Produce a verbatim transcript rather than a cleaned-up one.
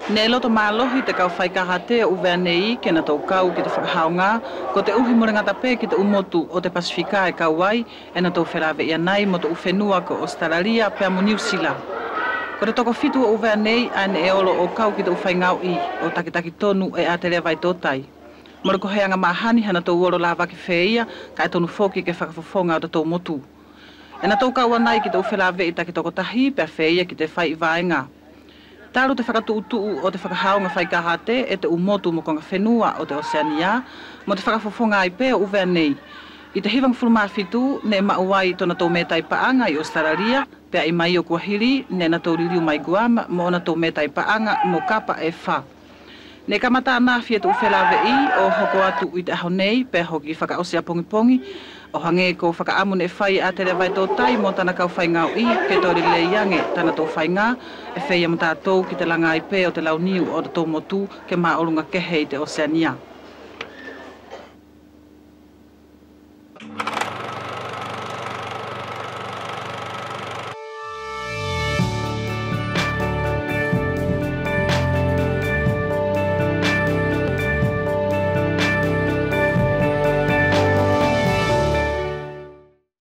Neʻe loto mālohi te kau fai karate ʻo ʻUvea nei ke natou kau ki te fakahaogā, koteʻuhi mole gata pe ki te ʻu motu ʻo te Pasifika ʻe kau ai ʻe natou felaveʻi anai mo te ʻu fenua ko ʻOsitalalia pea mo Niu Sila. Ko te toko fitu ʻo ʻUvea nei ʻae neʻe olo ʻo kau ki te ʻu faigaoʻi ʻo takitaki tonu e ʻAtelea Vaitotai. Mole koheaga mahani hanatou olo lavaki feia, kaʻe tonu foki ke fakafofoga ʻotatou motu. ʻE natou kau anai ki te ʻu felaveʻi takitokotahi pea feia ki te fai ʻi vaega. Talu te fakatuʻutuʻu ʻo te fakahaoga fai karate e te ʻu motu mo koga fenua ʻo te Oseania, mo te fakafofoga ai pe ʻo ʻUvea nei. ʻI te hivagafulu ma fitu neʻe maʻu ai tonatou metai paʻaga ʻi ʻOsitalalia, pea ʻi Mai ʻo kua hili neʻe natou liliu mai Guam mo ʻonatou metai paʻaga mo kapa e fa. Neʻe kamata ʻanafi e te ʻu felaveʻi ʻo hoko atu ʻi te ʻaho nei pea hoki fakaʻosi ʻapogipogi, ʻo hage ko fakaʻamu neʻe fai e ʻAtelea Vaitotai mo tana kau faigaoʻi ke toe lelei age tanatou faiga, ʻe feia mo tatou ki te laga ai pe ʻo te launiu ʻo totatou motu ke maʻoluga kehe ʻi te Oseania.